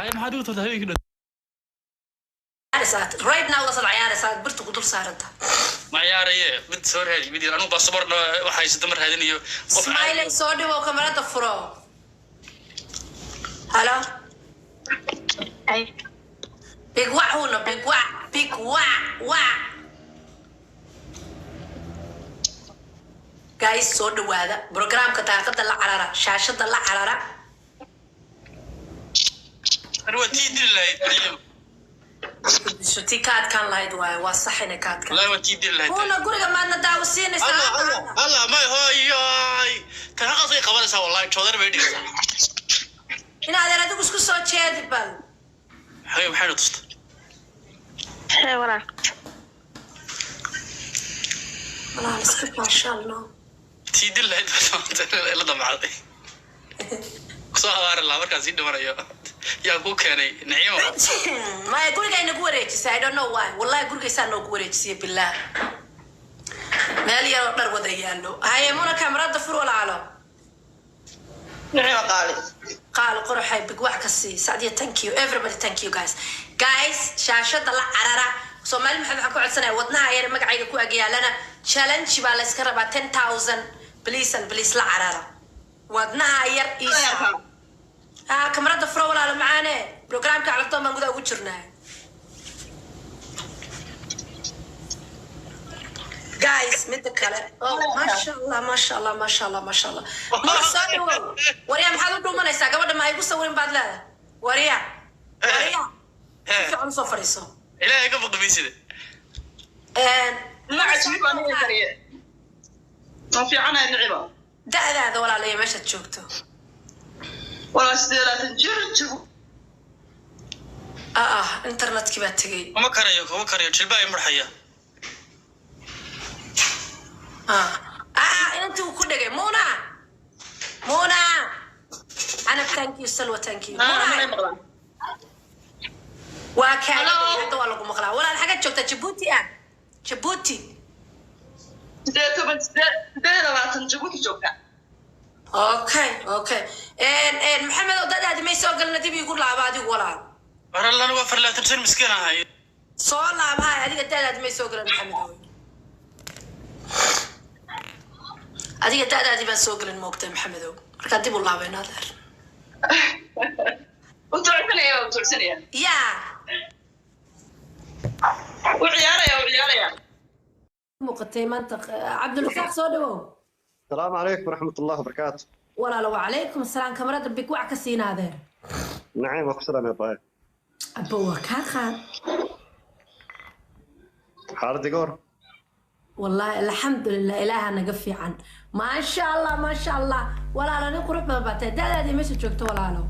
Ay, maxaad igu turtay habeenkii dhan? Ciyaaraysaa right now, lasad ciyaaraysaa, birta ku dul saaranta. Ma ciyaaraye, mid soo raadi, mid yar. Anugu baasaboorna wax haysato ma raadinayo qof. Ismaailay, soo dhiwo, kamarada furo. Halo, big wac huna, big wac, big wac wac. Guys, soo dhawaada programka. Daaqada la carara, shaashada la carara. Ani waa tii dili lahayd. Tii ka adkaan lahayd waaye, waa sax inay ka adkaan. Wallahi waa tii dili lahayd. Huna, guriga maadna daawo siinaysaa? Allah Allah Allah, may hooyoy, tan haqasay qabanaysaa, wallahi joodar bay dhigaysaa. Inaadeer, adigu isku soo jeedi bal. Maxay maxayna tusta? Hee walaal. Walaal, iska baashaalno. Tii dili lahayd baa la damacday, kusoo habaari lahaa markaan sii dhimanayo. Yaa ku keenay, Naciimo? Maya, guriga inagu wareejisay. I don't know why. Wallahi gurigaysaa noogu wareejisay, billaah, meel yaroo dhar wada yaallo. Haye Muna, kamarada fur, walaalo. Nicimo qaali. Qaalo qoraxay, big wax ka sii Sacdiya. Thank you everybody, thank you guys. Guys, shaashada la carara. Soomaali maxamed, waxaan ku codsanaya wadnaha yar magacayga ku agyaalana challenge baa la iska rabaa, 10,000. Please and please, la carara wadnaha yar iisa. Ah, kamarada furo, walaalo macaane. Programka Calafdoon baan gudaha ugu jirnaa, guys. Midda kale, oh, maasha Allah, maasha Allah, maasha Allah, maasha Allah. Muna, soo dhawow. Waryaa, maxaad u dhuumanaysaa? Gabadha ma igu sawirin baad leedahay? Waryaa, waryaa, si fiican usoo fadhiiso. Ilaahay ka baqbiisida. Ma cajiib aniga kaliya. Ma fiicanahay, Nicimo. Da'daada, walaalaya, meeshaad joogto? Walaa 28 jir jir. Ah ah, internetkii baa tegey. Kuma karayo, kuma karayo, jilbaa i murxaya. Ah ah, inantii uu ku dhegay. Muna, Muna Canab, thank you. Salwa, thank you. Ah, Muna. mana maqlaan. Waa kaaga. Hello. Hadda waa lagu maqlaa, walaal. Xaggaad joogtaa? Jabuuti ah, Jabuuti. 18, 28, Jabuuti joogta. Okay. Maxamed oo dadaadi may soo galna, dib iigu laaba adigu, walaal. Waral, anigu 24 jir miskiin ahay. Soo laabahay adiga, dadaadi may soo galan. Maxamed ow, adiga da'daadii baan soo gelin, moogtay, Maxamedow? Markaa dib u laabayna, adeer. U tucsanaya, u tucsanaya. Yaa. U ciyaaraya, u ciyaaraya. Muuqatay maanta. Cabdulrasaaq, soo dhawow. السلام عليكم ورحمة الله وبركاته. Walaalo, wacalaykum asalaam. Kamarada big wac ka siina, adeer. نعم أقصر يا باي. Abbo, waa kaa qaad. حالتي قور. Wallahi alxamdulilah, ilaaha naga fiican. Maasha Allah, maasha Allah, walaalo, nin qurux badan baa tahay. Da'daadii, meesha joogto, walaalo?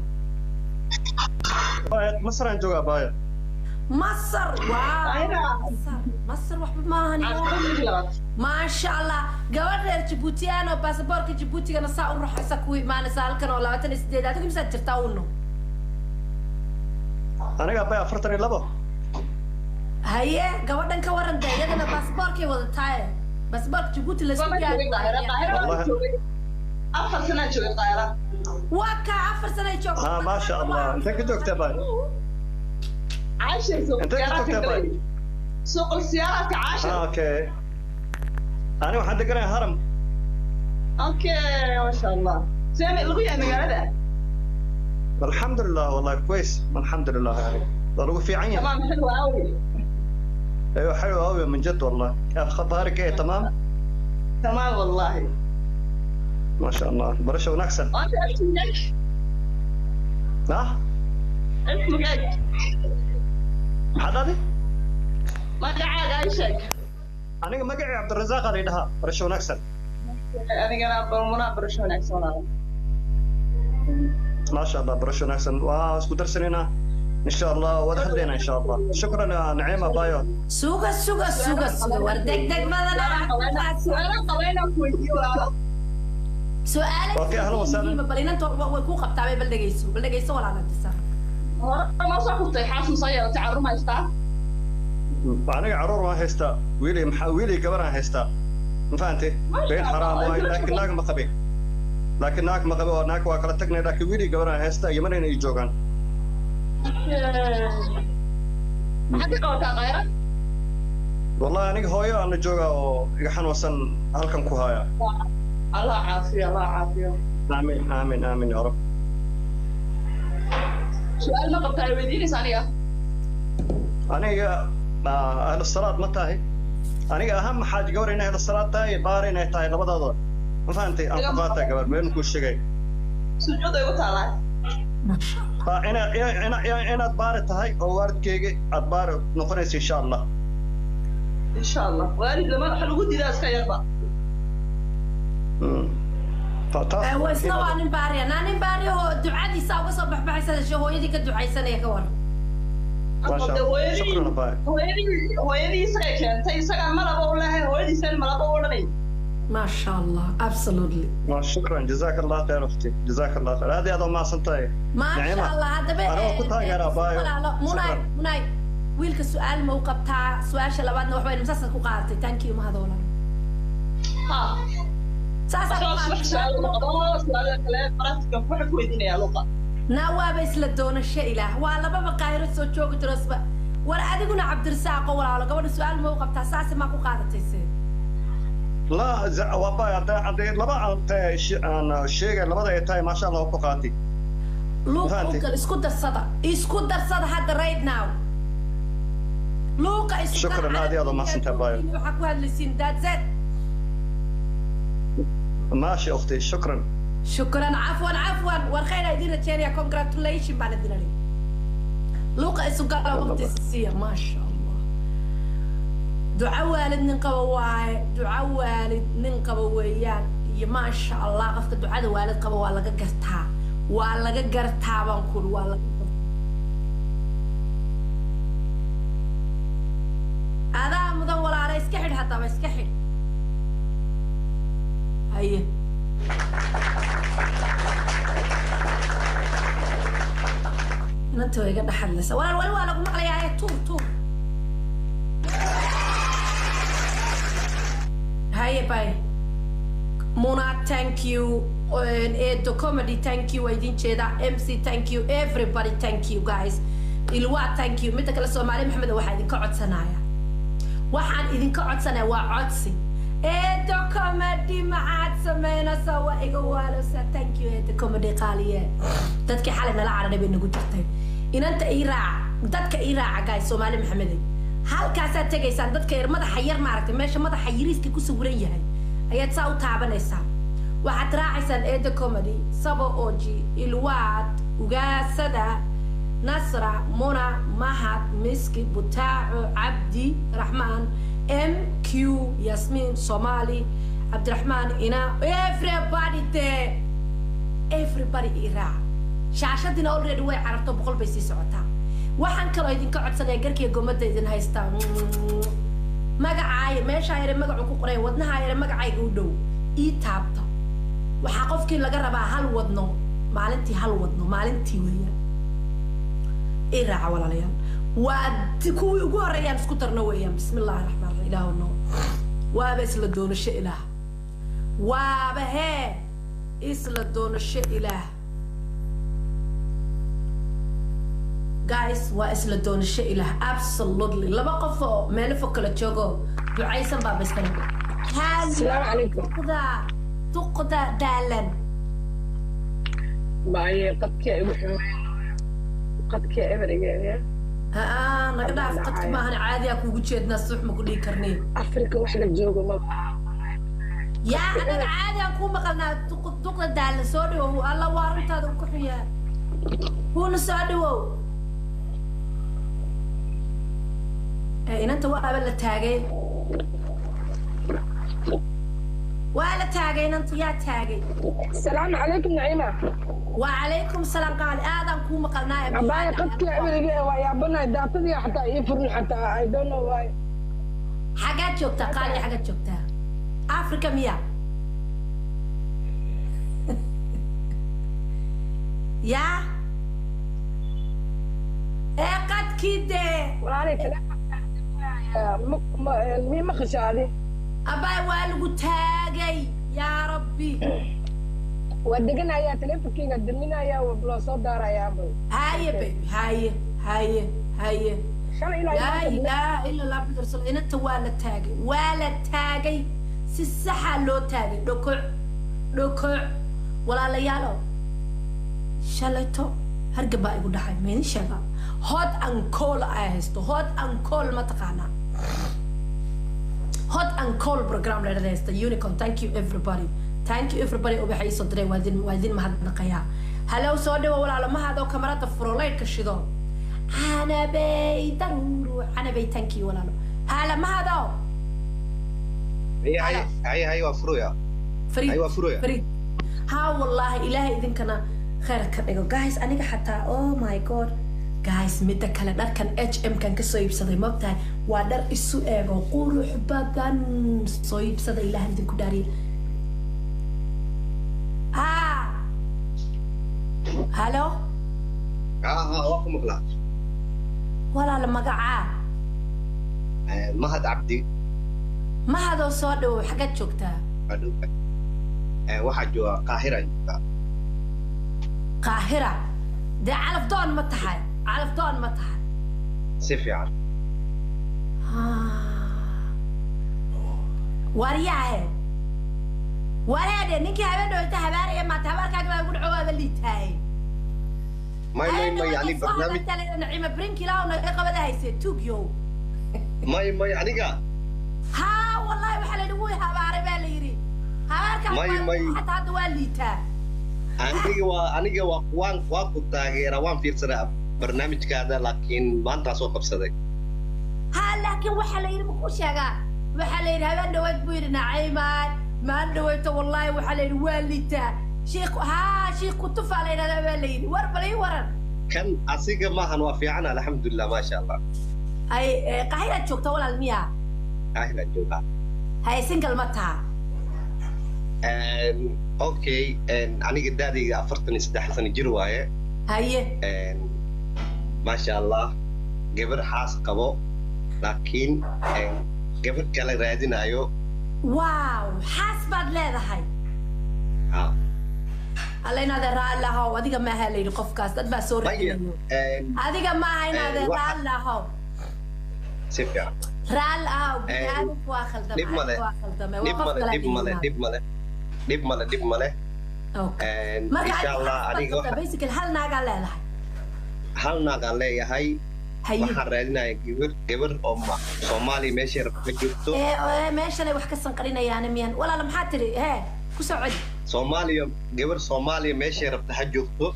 باي مصر أنا جوا باي. Masar, waa Ayna. Masar, Masar waxba maahan. Caafimaadka labaad. Maasha Allah, gabadh reer Jabuutiyaan oo baasaboorka Jabuutigana saa u ruxaysa ku imaanaysa halkan oo 28. Adigu misaad jirtaa, uno? أنا باي 42. Haye, gabadhan ka waran dee, iyadana baasaboorkay wadataaye, baasaboorka Jabuuti laysku Waa gaari joogay Qaahira. waayo. Qaahira waan Wallahi. joogay. 4 sana joogay Qaahira. Waa kaa, 4 sana ay joogto. ها ما شاء الله، أنت كنت جوجتا باي؟ Caashir suuq أنت كنت siyaaraadka جوجتا باي؟ galay. Suuq siyaaraadka Caashir. آه أوكي، أنا waxaan deganahay haram. Okay, masha Allah. Seen lagu yahay magaalada? الحمد لله، والله كويس، الحمد لله، يعني ضربوا في عين. تمام، حلوة أوي. ايوه، حلو قوي من جد والله. اخبارك ايه؟ تمام؟ تمام والله. ما شاء الله، برشا ونكسن. وأنت اسمك؟ ها؟ اسمك؟ maxaad adi؟ Magacaaga ay sheeg. aniga magacii Cabdirasaaq aa layidhahaa, barasho wanaagsan. Anigana Muna, barasho wanaagsan, walaal. ما شاء الله، برشا wanaagsan. Waa isku darsanaynaa in sha Allah, wada hadlaynaa in sha Allah. Shukran ya Naciima bayo. Suga, suga, suga, suga, war deg deg badana. Su'aalo qaba inaan ku weydiiyo, walaalo. Su-aalo. Okay, ahlan wasahlan. Bal inanta way kuu qabtaa, bal dhegeyso, bal dhegeyso, walaala disa. Hore ma soo xustay? Xaas ma soo yeelatay? Carruur ma haystaa? Aniga caruur waan haystaa, wiili maxaa, wiili gabar aan haystaa, ma fahantay? Been xaraam waay, laakiin naag ma qabin, laakiin naag ma qabin oo naag waa kala tagnay, laakiin wiili gabar aan haystaa, Yamanayna ay joogaan. Maxaad ka qabataa Qaahira? Wallahi aniga hooyo aan la joogaa oo iga xanuunsan halkan ku haya. Allah caafiyo, Allah caafiyo. Aamin, aamin, aamin ya rab. Su-aal ma qabtaa ay weydiinaysa aniga? Aniga ahlu salaad ma tahay? Aniga ahaan maxaad gabar inay ahlu salaad tahay, baar inay tahay, labadooda ma fahantay? Aan ku qaataa gabar meel kuu sheegay. Sujuud ay u taalaa. Inaad baari tahay oo waalidkeyga aad baari noqonaysa insha Allah. Insha Allah. Waalid lama waxa lagu diidaa iska yarba. Waa isna waa nin baariya, naa nin baariya oo ducadiisa uga soo baxbaxaysa, hooyadii ka ducaysanaya, ka waran? Hooyadii isagay keentay, isagaan malaba u lehay, hooyadiisaan malaba u odhanay. Maasha Allah, absolutely. Shukran, jazaak Allah khayr ukhti, jazaak Allah khayr, aad iyo aad umahadsan tahay. Maasha Allah. Haddaba anoo ku taageeraa baayo. Munay, Munay, wiilka su-aal ma u qabtaa? Su-aasha labaadna wax weyn saasaad ku qaadatay. Thank you, mahadoola. Ha, naa waaba isla doonasho ilaah, waa lababa Qaahiro soo joogi jirosba. War adiguna Cabdirasaaqo walaalo, gabadha su-aal ma u qabtaa? Saase maa ku qaadatay se? La waaba hadday laba aan sheegay, labada ay tahay, maasha Allah, ku qaatay. Luuqa u gal, isku darsada, isku darsada hadda, right now luuqa isku. Shukran, aad iyo aad umahadsantahay baayo. Waxaa ku hadlaysiin, that's it. ماشي اختي، شكرا. شكرا، عفوا عفوا، والخير idin rajeynaya. Congratulation baan idin idhi. Luuqa isu gala, waqti siya. Maasha Allah, duco waalid nin qaba waaye, duco waalid nin qaba weeyaan. Iyo maasha Allah, qofka ducada waalid qaba waa laga gartaa, waa laga gartaa baan kuri, waa laga gartaa. Adaa mudan walaala, iska xidh haddaba, iska xidh. Haye, inanta way iga dhexadlaysa walaal, wali waa lagu maqlayaa. Tuur tuur. Haye, bye Muna, thank you. Edo Comedy, thank you, waa idin jeedaa. MC, thank you. Everybody, thank you guys. Ilwa, thank you. Midda kale, Soomaali Maxamed, waxaa idinka codsanaya, waxaan idinka codsanaya waa codsi. Edo Comedy, maxaad samaynaysaa? Waa iga waalowsaa. Thank you, Edo Comedy qaaliye. Dadkii xalay nala cararay bay nagu jirtay. Inanta ii raaca, dadka ii raaca guys. Soomaali Maxamedey, halkaasaad tegaysaan. Dadka yar madaxa yar, maaragtay, meesha madaxa yariiska ku sawiran yahay ayaad saa u taabanaysaa. Waxaad raacaysaan Edo Comedy, Sabo Oji, Ilwaad, Ugaasada, Nasra, Muna, Mahad, Miski, Butaaco, Cabdi Raxmaan, M Q, Yasmiin, Somali, Cabdiraxmaan, ina everybody there, everybody ii raaca. Shaashadina already way cararto, 100 bay sii socotaa. Waxaan kaloo idinka codsanaya, garkiga gomada idin haystaa, magacaaya meeshaa yare magacu ku qoray, wadnaha yare magacayga u dhow ii taabta. Waxaa qofkii laga rabaa hal wadno maalintii, hal wadno maalintii weeyaan. Ii raaca walaalayaal, waa kuwii ugu horreeyaan isku darno weeyaan. Bismi illaahi raxmaan raxiim. Ilaahu no, waaba isla doonasho ilaah, waaba hee isla doonasho ilaah guys, waa isla doonasho ilaah, absolutely. Laba qof oo meelo fog kala joogo ducaysan baaba iskala. Asalaamu calaykum. Duqda, duqda daalan. Maaye, qadkii igu xumay, qadkii eber iga. Aa naga dhaaf, qadka maahan, caadi aa kugu jeednaa, suux ma ku dhihi karnay. Afrika wax la joogo ma. Yaa anaga caadi aan kuu maqalnaa. Duqda daalan, soo dhawow. Alla waa runtaada u ku xun yahay, kuuna soo dhawow. Inanta waaba la taagay, waa la taagay inanta, yaa taagay? Asalaamu calaykum Naciima. Wacalaykum salaam qaali, aadaan kuu maqalnaa. Abaaye, qadkii eber iga, waa yaabanahay, daatadii xataa ii furmin xataa, I don't know why. Xagaad joogtaa qaali, xagaad joogtaa? Africa miya? Yaa ee qadkii dee. Walaalay, mii maqashaadi? Abaay, waa lagu taagay, yaa rabbi. Waa deganayaa, teleefonkeyga daminayaa, waa loo soo daarayaa bal. Haye baby, haye. Haye, haye. Shalay ilaa Laa ilaaha ila Allah Muhammad rasuul. Inanta waa la taagay, waa la taagay, si saxa loo taagay. Dhokoc dhokoc, walaalayaalow, shalayto hargab baa igu dhacay. Ma idin sheegaa? Hot and cold ay haysto. Hot and cold ma taqaanaa? Hot and cold program la dhahda haysta. Unicorn, thank you everybody, thank you everybody. Ubaxa ii soo diray, waa idin mahadnaqayaa. Halow, soo dhawo walaalo. Mahadoo, kamarada furo, laydhka shido. Canabey daruuru, Canabey, thank you walaalo. Hala, mahadow. Hay hay hay, waa furuya. Fariid. Hay, waa furuya. Fariid, haa. Wallaahi Ilaahay idinkana khayr ka dhigo. Guys, aniga xataa, oh my God, guys, midda kale dharkan H&M kan kasoo iibsaday, mogtahay, waa dhar isu eego qurux badan. Soo iibsada, Ilaahan idinku dhaariye. Haa, halo. Haa haa, waa ku maqlaa. Walaala, magacaa? Mahad Cabdi. Mahadoo, soo dhawow. Xaggaad joogtaa? Waxaa jooga Qaahira joogtaa. Qaahira. Dee calaf doon ma tahay? Calaf doon ma tahay? Si fiican. Waryaahe, wareedhe, ninkii habeen dhaweyta habaaraya maanta habaarkaaga baa ugu dhaco, waaba liitaaye. May may may, yani barnaamij Naciima brinkilaaw naga qabada haysee, tugyow. May may, aniga Haa, wallahi waxaa la yidhi wuu habaaray baa la yidhi habaarkaaga. May, may. Xataa hadda waa liitaa. Aniga waa waan ku taageeraa, waan fiirsadaa barnaamijkaada, laakiin maantaa soo qabsaday. Haa, laakiin waxaa la yidhi, makuu sheegaa, waxaa la yidhi habeen dhaweyd buu yidhi Naciimaay maan dhaweyto. Wallahi waxaa la yidhi waa liitaa shiikh. Haa, shiikh kutufaa la yidhahdaa baa la yidhi. War bal ii waran. Kan asiga maahan, waa fiican, alxamdulilah, maasha Allah. Ay, Qaahiraad joogta walaal miyaa? Qaahira joogaa. Hay, single ma taha? Okay, aniga da'dayda 43 sano jir waaye. Haye. Maasha Allah, gabar xaas qabo, laakiin gabar kale raadinayo. Wow, xaas baad leedahay? Ha. Alla inaadee raalli ahow, adiga maaha la yidhi qofkaas, dad baa soo Maya, raadinayo. Adiga maaha, inaadee raalli ahow. Si fiican. Raalli ahow, biniaadamku waa khaldamay. Dhib male. Waa khaldamay, waa Dhib qof male. kale. Dhib male, dhib male, dhib male, dhib male. Marka Insha Allah aniga basically hal naagaa leedahay? Hal naagaan leeyahay. Haye. Waxaan raadinaya gabar oo Soomaaliya meeshay rabto ka joogto. Ee meeshanay wax ka sanqarinayaan miyan? Walaala, maxaa tiri? Hee, ku soo celi. Soomaaliya, gabar Soomaaliya meeshay rabta ha joogto.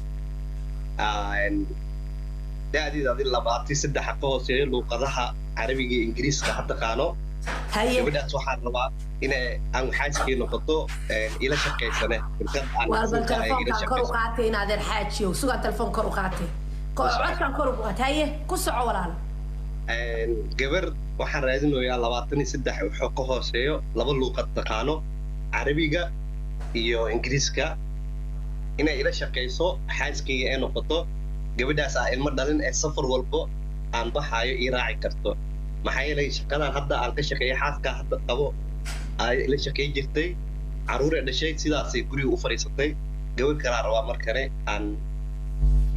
Da'deeda adi 23 ka hooseeyo, luuqadaha Carabiga iyo Ingiriiska ha taqaano. Haye. Gabadhaas waxaan rabaa inay aan xaaskii noqoto, ila shaqaysane, shirkad aan Waar bal mas-uulka ah ila telefoonkaan kor u shaqayso. qaatay, inaadeer xaajiyow, sugaan telefoon kor u qaatay. Codkaan kor ugu qaatay. Haye, ku soco walaalo. Gabar waxaan raadinayaa 23 wuxuu ka hooseeyo, laba luuqad taqaano, Carabiga iyo Ingiriiska, inay ila shaqayso, xaaskayga ay noqoto. Gabadhaas aa ilmo dhalin, ee safar walbo aan baxaayo ii raaci karto, maxaa yeelay shaqadan hadda aan ka shaqeeya, xaaskaa hadda qabo ay ila shaqey jirtay, carruur ay dhashay, sidaasay guriga u fadhiisatay. Gabar kalaa rabaa markane aan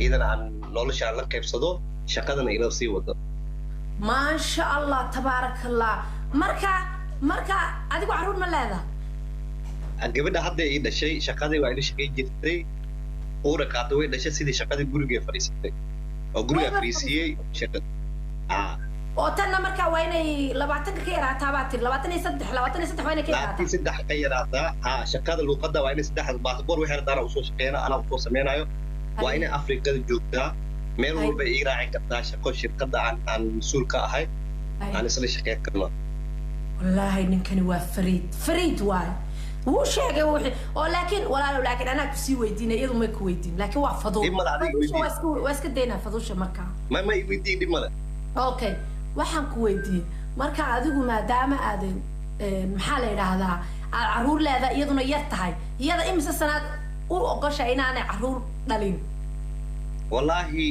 iyadana aan nolosha aan la qaybsado, shaqadana ila sii wado. Maasha Allah, tabaaraka Allah. Marka adigu carruur ma leedahay? Gabadha hadda ii dhashay shaqadii waa ila shaqey jirtay, uura qaatay, way dhashay, sidii shaqadii gurigay fadhiisatay oo gurigaa Wayba fadhiisiyey shaqa. Oo tanna marka waa inay 20-ka ka yaraataa baa tiri, 23, 23 waa inay ka 23 yaraataa. Ka yaraataa, ha. Shaqada luuqadda waa inay saddex, baasboor waxay rabtaa anaa usoo shaqeyna, anaa usoo sameynayo. Waa inay Afrikada joogtaa, meel walba ii raaci kartaa shaqo, shirkadda aan mas-uul ka ahay aan isla shaqeyn karno. Wallaahi ninkani waa fariid, fariid waay. Wuu sheegay wixii oo, laakiin walaalow, laakiin anaa kusii weydiinay, iyadu may ku weydiin, laakiin waa faduul. Dhib male, adiga Faduusha weydii. Waa iska daynaa faduusha markaa. Ma i weydii, dhib male. Okay, waxaan ku weydiiyey marka adigu maadaama aadan maxaa la yidhaahdaa, aad caruur leedahay, iyaduna yar tahay, iyada imise sanaad u ogosha inaanay caruur dhalin? Wallaahi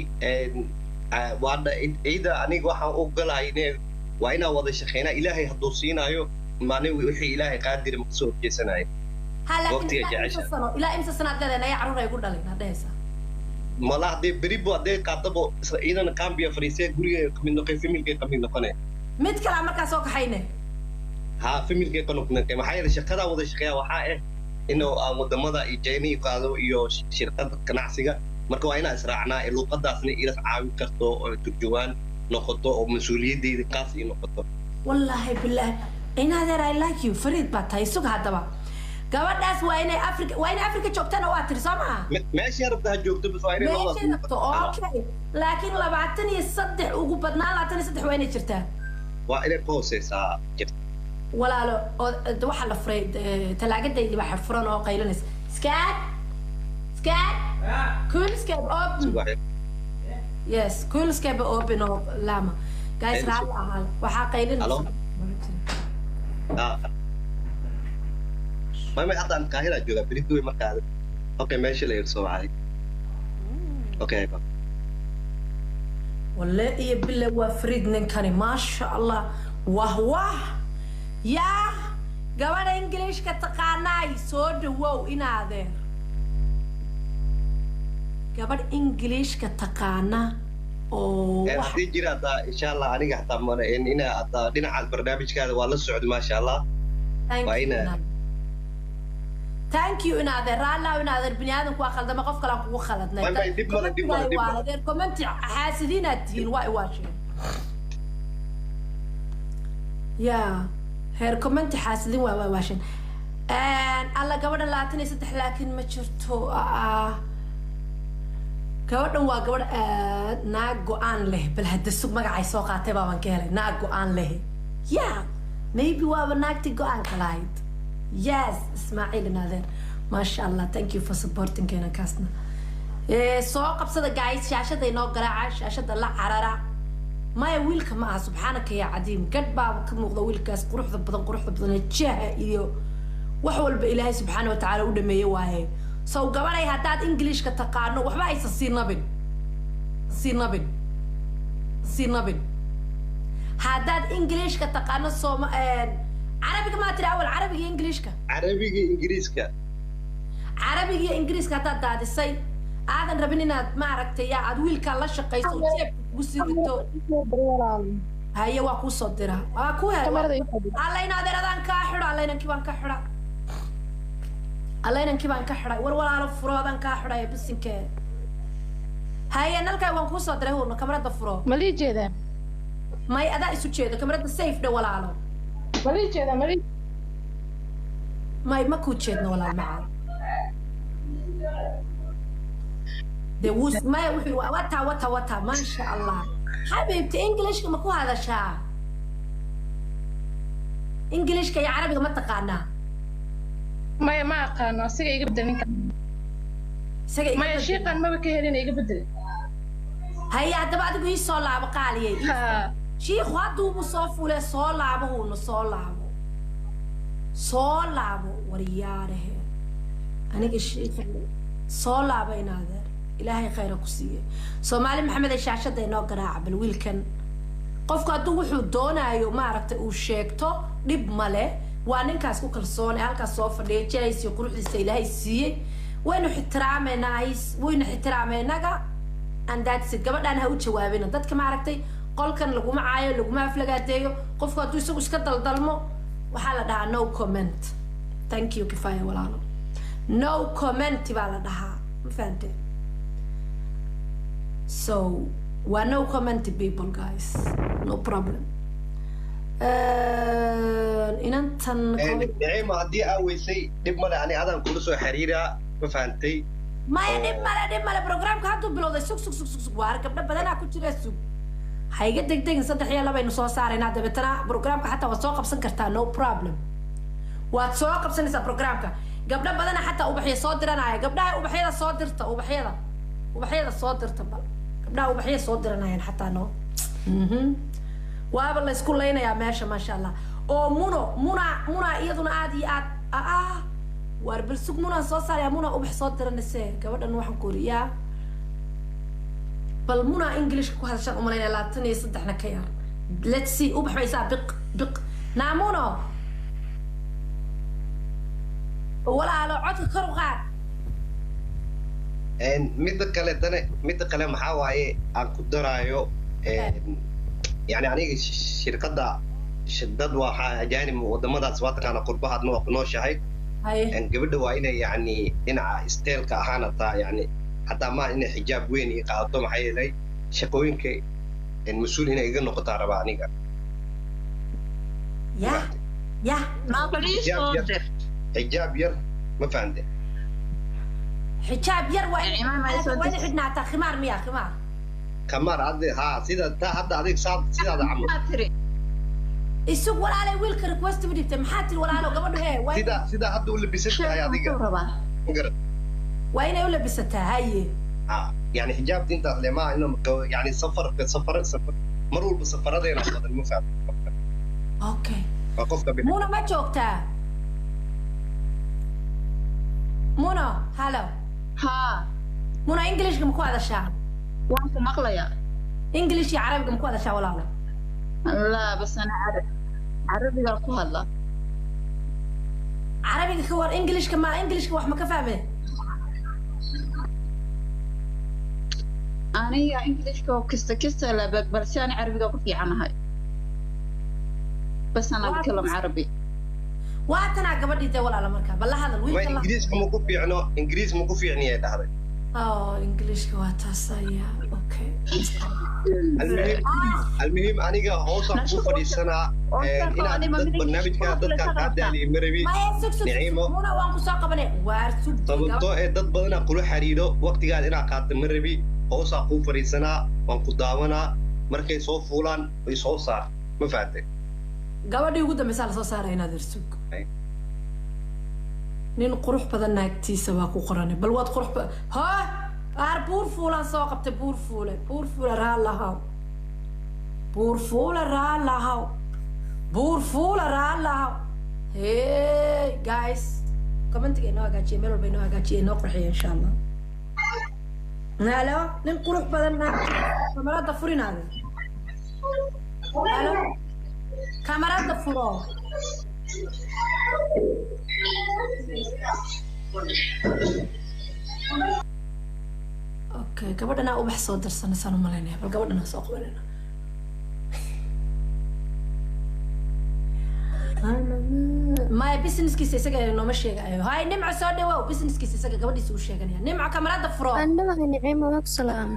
waa ciida aniga waxaan u ogolahay waa inaan wada shaqeynaa. Ilaahay hadduu siinaayo maalin, wixii Ilaahay qaadiri ma kasoo horjeesanayo. Ha, laakiin Waqtiga ilaa imse jecesha. sano, ilaa imse sanaad leedahay naya caruur ay ku dhalin aad dhehaysaa? Mala haddii beribo hadday qaatabo isla ciidana qaambiya fariisee guriga kamid noqay, familkay kamid noqonay. Mid kalaa markaa soo kaxayne. Haa, familkay ka noqonay, maxaa yeelay shaqadaa wada shaqeeya waxaa ah inuu aan wadamada iyo China iyo qaado iyo shirkada ganacsiga. Marka waa inaan israacnaa ee luuqadaasna ila caawin karto oo turjuwaan noqoto oo mas-uuliyadeyda qaas ii noqoto. Wallaahi bilaahi, inaadeer, I like you. Fariid baa tahay. Sug, haddaba gabadhaas waa inay Africa joogtana waa tiri, soo maha? Meeshay rabta ha joogto, bas waa inay labadaas Meeshay rabto, okay, laakiin 23, ugu badnaan 23 waa inay jirtaa. Waa inay ka hooseysaa jirta. Walaalo oo waxaa la furay talaagadaydii baa furan oo qaylinaysa. Skat, skat, køleskab open. Subax. Yes, køleskab open oo lama guys. Hey, raalli ahaa, waxaa qaylinaysa. Hello? Ah. May hadda aan Qaahira joogaa, beri duway markaa. Okay, meesha la soo wacay. Okay, ba. Walle iyo bille, waa fariid ninkani, maasha Allah. Wah wah, yaa gabadha Ingiliishka taqaanaay, soo dhawow inaadeer. Gabadh Ingiliishka taqaana oo wax Haddii jira haddaa insha Allah aniga hataa mana ina haddaa dhinacaas barnaamijkaada waa la socdo, maasha Allah. Thank waa you, thank you inaadeer. Raallah inaadeer, bini aadamku waa khaldama, qof kale aan kugu khaladnay. May, dhib male, dhib male, dhib male. Adeer, commenti xaasidiinaad tihiin, waa iwaasheen ya heer commenti xaasidin, waa waasheen. Alla, gabadhan 23 laakiin ma jirto. Ah, gabadhan waa gabadh aad naag go-aan leh. Bal hadda sug, magacay soo qaatay baaban ka helay, naag go-aan leh. Ya maybe waaba naagti go-aanka lahayd. Yes, Ismaaciil inaadeer, maasha Allah, thank you for supporting keena kaasna. Soo qabsada guys, shaashada inoo garaaca, shaashada la carara. Maya, wiilka ma aha. Subxaanaka yaa cadiim, gadh baaba ka muuqda wiilkaas quruxda badan, quruxda badan ee jaha iyo wax walba Ilaahay subxaana wa tacaala u dhameeye waaye. Sow gabadhay, haddaad Englishka taqaano, waxba aysan sii nabin, sii nabin, sii nabin. Haddaad Englishka taqaano, sooma Carabiga maa tiri awal? Carabiga iyo Englishka. Carabiga, Ingiriiska. Carabiga iyo Ingiriiska haddaad daadisay, aadan rabin inaad maaragtay yaa aad wiilkaa la shaqayso oo jeebka kugu sii rito. Haye, waa kuu soo diraa, waa ku helay. Alla inaadeer, adaan kaa xidho. Alla inankii baan ka xidha, alla inankii baan ka xidhay. War walaalo, furo, adaan kaa xidhay bisinkee. Haye, nalkay waan kuu soo diray. Huurno, kamarada furo. Ma lii jeedaa? May, adaa isu jeedo, kamarada safe dhe, walaalo. Ma lii jeedaa? Ma lii May, ma kuu jeedno, walaal macaan. Dee wuu maya, wuxuu wata wata wata. Maasha Allah, xabiibti, Englishka ma ku hadashaa? Englishka iyo Carabiga ma taqaanaa? Maya, ma aqaano. Asiga iga bedel ninka. Isaga iga Maya. bedel. Shiiqan maba ka helin, iga bedel. Haye, haddaba adigu ii soo laabo, qaaliyey. Ha. Shiikhu hadduubu soo fuule. Soo laabo huuna, soo laabo, soo laabo. Waryaarahe, aniga shiikha soo laaba inaadeer. Ilaahay khayra ku siiye. Soomaali Maxamed ee shaashada inoo garaaca. Bal wiilkan, qofku hadduu wuxuu doonaayo maaragtay uu sheegto, dhib male. Waa ninkaas ku kalsoon ee halkaas soo fadhiya, jahaysiyo quruxdiisa Ilaahay siiyey. Waynu ixtiraameynaa, waynu ixtiraamaynaga, and that's it. Gabadhaan ha u jawaabina. Dadka maaragtay qolkan laguma caayo, laguma aflagaadeeyo. Qofku hadduu isagu iska daldalmo, waxaa la dhahaa no comment. Thank you, Kifaaya walaalo. No comment baa la dhahaa, ma fahanteen? So waa no comment, people, guys, no problem. Inantan Nicimo, haddii aa weysay dhib male, ani adaan kula soo xiriiraa, ma fahantay? Maya, dhib male, dhib male. Programka hadduu bilowday. Sug, sug, sug, sug, sug. Waar gabdho badanaa ku jira, sug, ha iga degdegin. Saddex iyo labaynu soo saaraynaa, dabeetana programka xataa waad soo qabsan kartaa, no problem, waad soo qabsanaysaa programka. Gabdho badana xataa ubaxya soo diranaya. Gabdhaha ubaxyada soo dirta, ubaxyada, ubaxyada soo dirta. Bal gabdhaha ubaxya soo diranayaan xataa no. Waaba la isku laynayaa meesha, maasha Allah. Oo Muno, Muna, Muna iyaduna aad iyo aad ah. Waar bal sug, Munaan soo saaraya. Muna ubax soo diranayse gabadhan. Waxaan ku ori yaa bal Muna Englishka ku hadashaan umalaynaya, 23-na ka yar. Let's see, ubax baysaa biq biq. Naamuno walaalo, codka kor u qaad. Midda kale tane, midda kale maxaa waaye aan ku daraayo, yani aniga shirkadda dad waxaa ajaanib wadamadaas waa taqaana, qurbahaadna waa ku nooshahay. Gabadha waa inay yani dhinaca isteelka ahaan hataa, yani hataa maaha inay xijaab weyn iyo qaadato, maxaa yeelay shaqooyinka mas-uul inay iga noqotaa rabaa aniga. Ya ya. Xijaab yar, ma fahamte? Xijaab yar waa inay xidhnaataa, khimaar miya, khimaar? Khamaar hadda haa, sida taa hadda adig saa sidaada camal. Isug walaalay, wiilka request u dhibtay, maxaa tiri walaalo? Gabadhu hee sida sida hadda u labisan tahay adiga. Magarad waa inay u labisataa, haye. Ha, yani xijaabta intaas le maaha inuu yani safarka safar safar mar walba safaradeena badan, ma fahamte? Okay. Waa qofka Muna ma joogtaa? Muna, hallo. Haa. Muna, Englishka ma ku hadashaa? Waan ku maqlayaa. English iyo Carabiga ma ku hadashaa, walaalo? Laa, bas ana Carabiga ku hadla. Carabiga ka war, Englishka ma Englishka wax ma ka fahmay? Aniga Englishka oo kasta kasta la, balse ana Carabiga ku fiicanahay. بس أنا أتكلم عربي. Waa tanaa gabadhii dee walaala, markaa bal la hadal wiilka. Ma Ingiriiska ma ku fiicno, Ingiriis ma ku fiicniya dhahday. Oh, Englishka waa taas ayaa, okay. المهم المهم aniga hoosaan ku fadhiisanaa inaad dad barnaamijka dadkaan kaa daaliya marabi. Maya, sug sug. Niciimo. Muna, waan ku soo qabanay, waar sug. Sababtoo ee dad badanaa kula xiriiro, waqtigaad inaad qaata ma rabi. Hoosaan kuu fadhiisanaa, waan ku daawanaa, markay soo fuulaan way soo saar, ma fahamtay? Gabadhii ugu dambaysaa lasoo saaray inaad irsug. Nin qurux badan naagtiisa waa ku qoranay, bal waad qurux ba ha aar. Buur fuulaan soo qabtay, buur fuule, buur fuule raalahaw, buur fuule raalahaw, buur fuule raalahaw. Hey guys, commentiga inoo hagaajiya, meel walba inoo hagaajiya, inoo qurxiya insha Allah. Halo, nin qurux badan naagtiisa, kamarada furinaada. Halo, kamarada furo. Okay, gabadhanaa ubax soo darsanaysaan u malaynaya, bal gabadhanaa soo qabanayna. Maya, businesskiisa isaga nooma sheegayo. Hay Nimco, soo dhawow. Businesskiisa isaga gabadhiisa u sheeganaya. Nimco, kamarada furo. Andhaha Nicimo, waa ku salaam.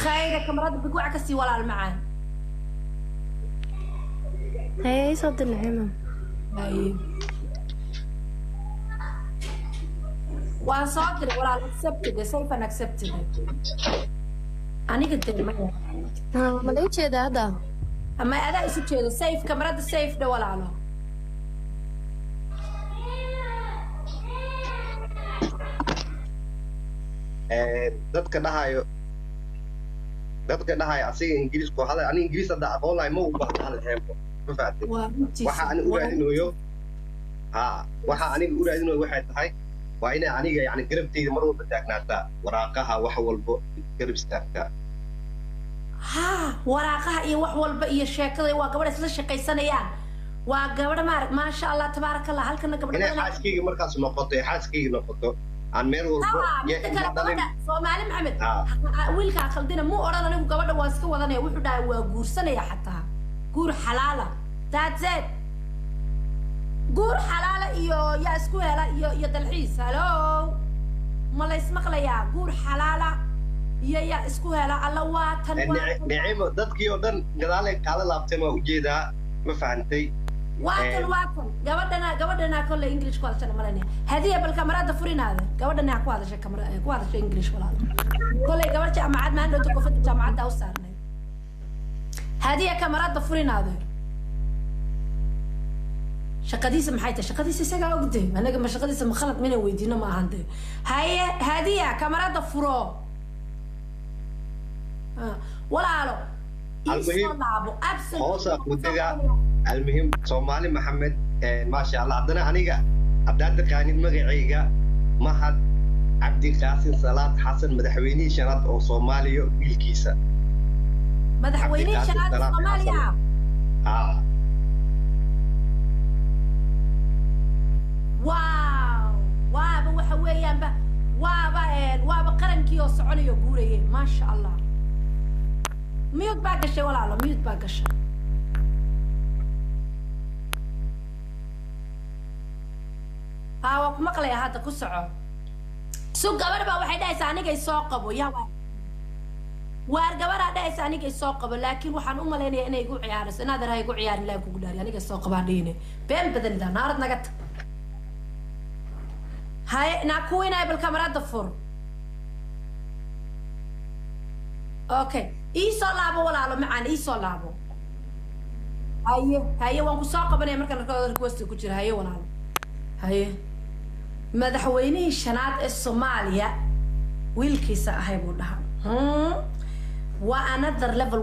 Khayra, kamarada biguac ka sii, walaal macaan. Haye, soo dir Nicimo. Haye, waan soo diray walaal, accepted, safe and accepted. Aniga dee maya. Ma la jeedaa hadda? Ama adaa isu jeedo safe, kamarada safe dha walaalo. Dadka dhahayo asiga Ingiriisku hadal, ani Ingiriis hadda aqoon lahay ma u baahna hadal heembo, ma fahamtay? Waa runtiisa. Waxa ani u raadinayo, ha, waxa aniga u raadinayo waxay tahay waa inay aniga yani garabtayda mar walba taagnaataa, waraaqaha wax walbo garab istaagtaa. Ha, waraaqaha iyo wax walba iyo sheekada, waa gabadha isla shaqaysanayaan, waa gabadha maar, maasha Allah, tabaaraka Allah, halkana gabadha inay badan. Xaaskayga markaas noqoto, ee xaaskayga noqoto, aan meel walbo Ha, ya midda ima kale dhalin. Gabadha Soomaali Maxamed Ha. Wiilkaa khaldina muu odhan anigu gabadha waan iska wadanaya, wuxuu dhahay waa guursanaya, xataa guur xalaala, that's it, guur xalaala iyo yaa isku hela iyo dalxiis. Hallo, ma la ismaqlayaa? Guur xalaala iyo yaa isku hela, alla waa tan waa tan. Nicimo, dadkii oo dhan gadaalay kaala laabteen, waa ujeedaa, ma fahantay? Waa tan, waa tan gabadhana, gabadhana kolley English ku hadashana malaynaya. Hadiya, bal kamarada furinaada, gabadhana ku hadashay kamara ku hadashay English walaal. Kolley gabadh jaamacad maan dhowta kofada jaamacadda u saarnay. Hadiya, kamarada furinaada. Shaqadiisa maxay tahay? Shaqadiisa isagaa ogde, anaga ma shaqadiisa ma khalad mina weydiino ma ahan de. Haye Hadiya, kamarada furo. Ah, walaalo ii soo Almuhim, laabo absolutely. Hoosa ku dega. Almuhim, Soomaali Maxamed, maasha Allah, haddana aniga haddaad taqaanid magacayga, Mahad Cabdi Qaasin Salaad Xasan, madaxweynihii shanaad oo Soomaaliya wiilkiisa. Madaxweynihii Cabdi Qaasim shanaad Salaad Soomaaliya. Xasan. Haa. Wow, waaba waxa weeyaanba Waaba qarankii oo soconayo guuraye, maasha Allah. Mute baa gashay walaalo, mute baa gashay. Haa, waa ku maqlaya hadda, ku soco. Sug, gabar baa waxay dhahaysaa anigay soo qabo. Yaa waa waar? Gabaraa dhahaysa anigay soo qabo, laakiin waxaan u malaynayaa inay igu ciyaarayso. Inaad ha igu ciyaarin, ilaahi kugu dhaari, anigay soo qabaa dhihine. Been badan idaa naarad naga tag. Haye, naa kuwinay, bal kamarada fur. Okay, ii soo laabo walaalo macaan, ii soo laabo. Haye haye, waan ku soo qabanaya markaan arko request ku jira. Haye walaalo, haye. Madaxweynihii shanaad ee Soomaaliya wiilkiisa ahay buu dhahaa. Waa another level.